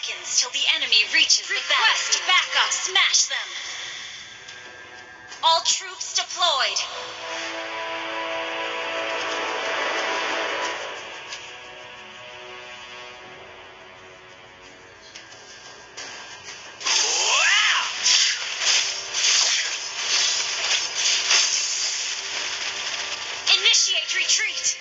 Seconds till the enemy reaches the battlefield. Backup. Smash them. All troops deployed. Initiate retreat.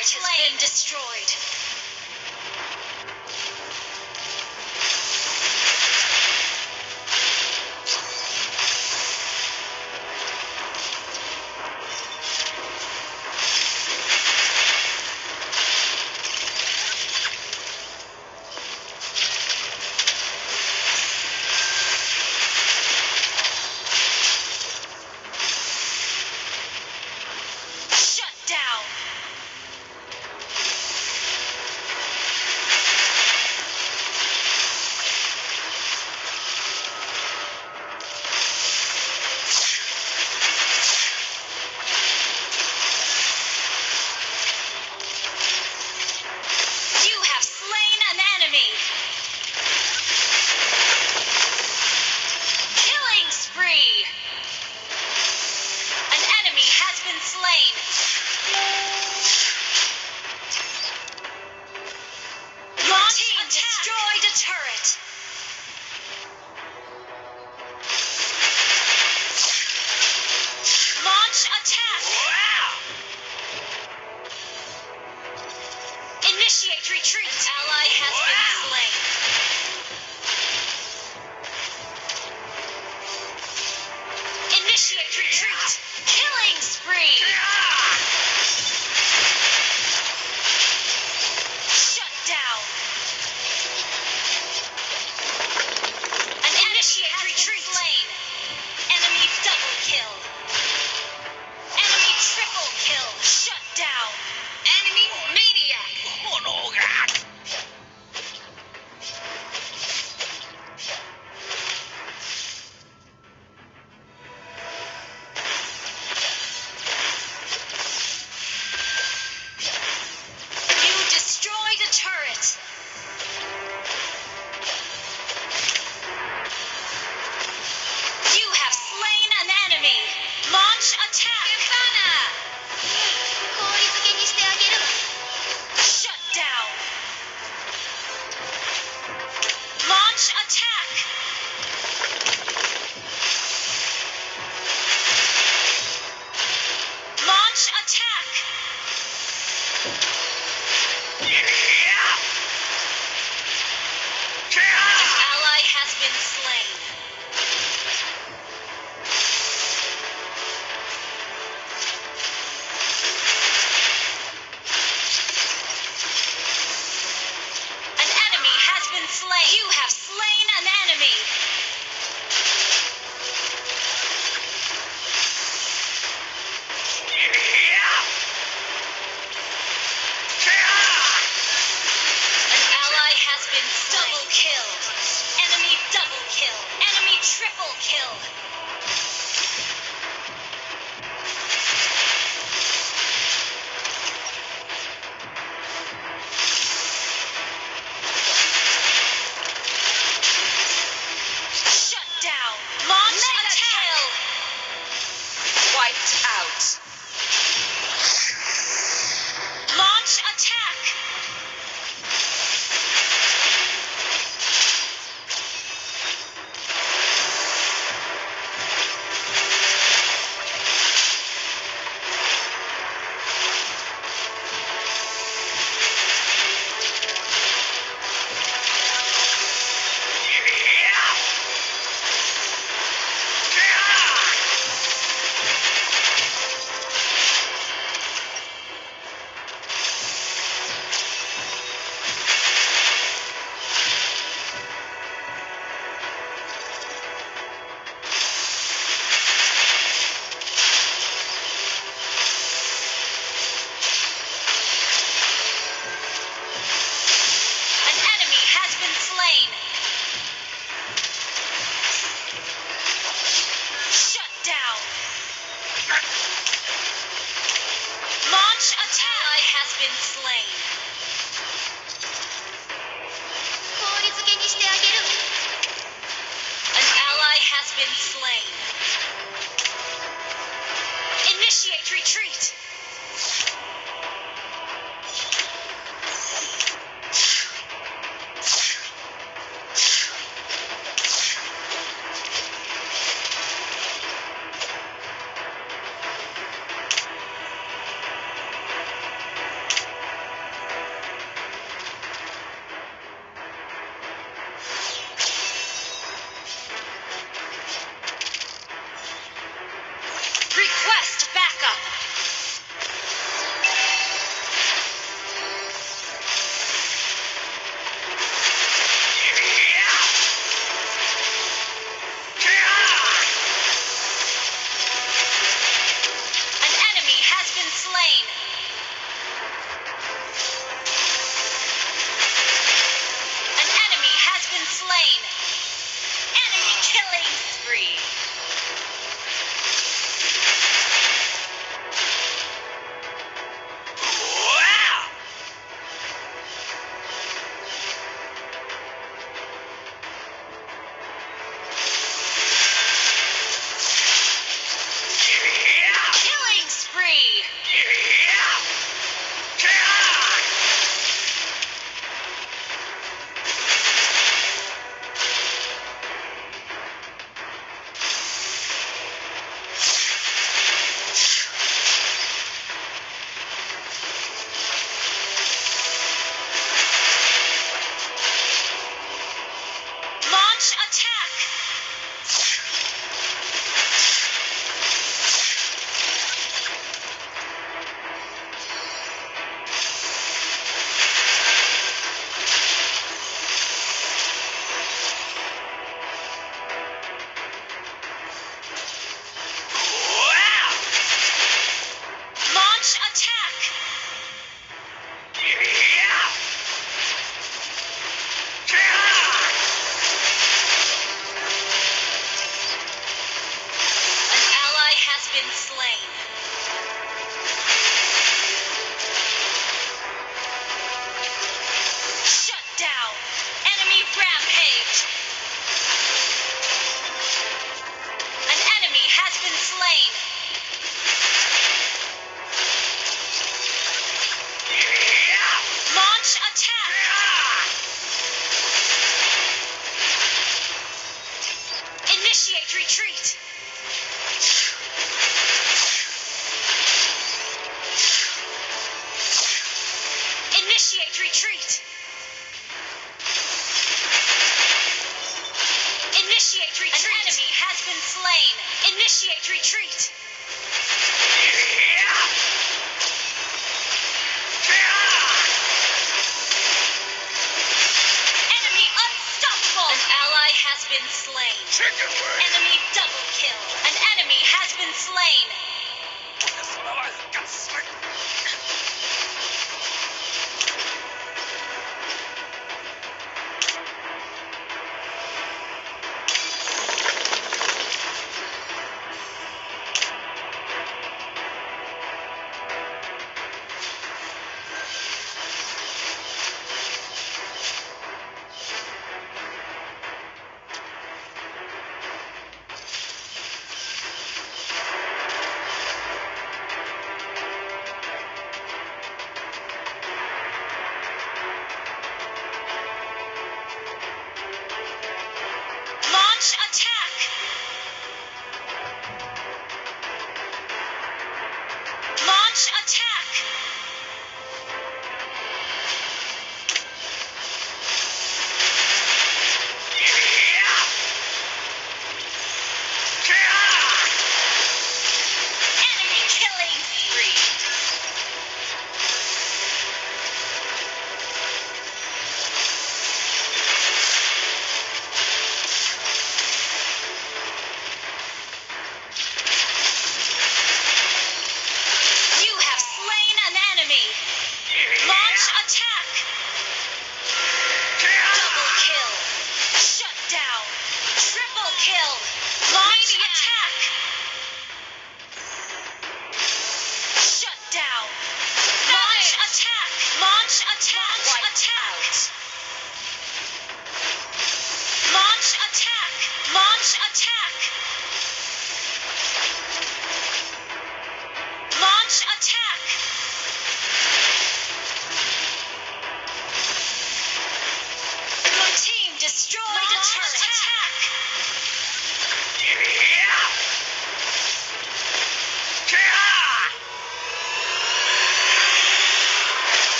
Turret has been destroyed. Shut down. You have slain an enemy. Killing spree. An enemy has been slain. Launch team attack. Destroyed a turret. Launch attack. Initiate retreat. An ally has been slain. Initiate retreat. Killing spree. Shut down. An initiate retreat. Slain. Enemy double kill. Enemy triple kill. Shut down. Enemy maniac. 炎が。 You destroyed a turret. You have slain an enemy. Launch attack. バナ。氷漬けにしてあげるわ。 Shut down. Launch attack. Launch attack. An ally has been slain. An enemy has been slain. You have slain an enemy. An ally has been double kill. Enemy double kill. Enemy triple kill. Shut down. Launch Mega attack. kill. Wiped out. Launch attack. An enemy has been slain. Shut down. Launch attack. Ally has been slain. 氷漬けにしてあげるわ。 An ally has been slain. Initiate retreat. Launch attack. An ally has been slain. Shut down. Enemy rampage. An enemy has been slain. Launch attack. Initiate retreat. Initiate retreat. Initiate retreat. An enemy has been slain. Initiate retreat. Enemy unstoppable. An ally has been slain. Chicken wing. Enemy double kill. An enemy has been slain. 我死你！ Launch attack. Launch attack.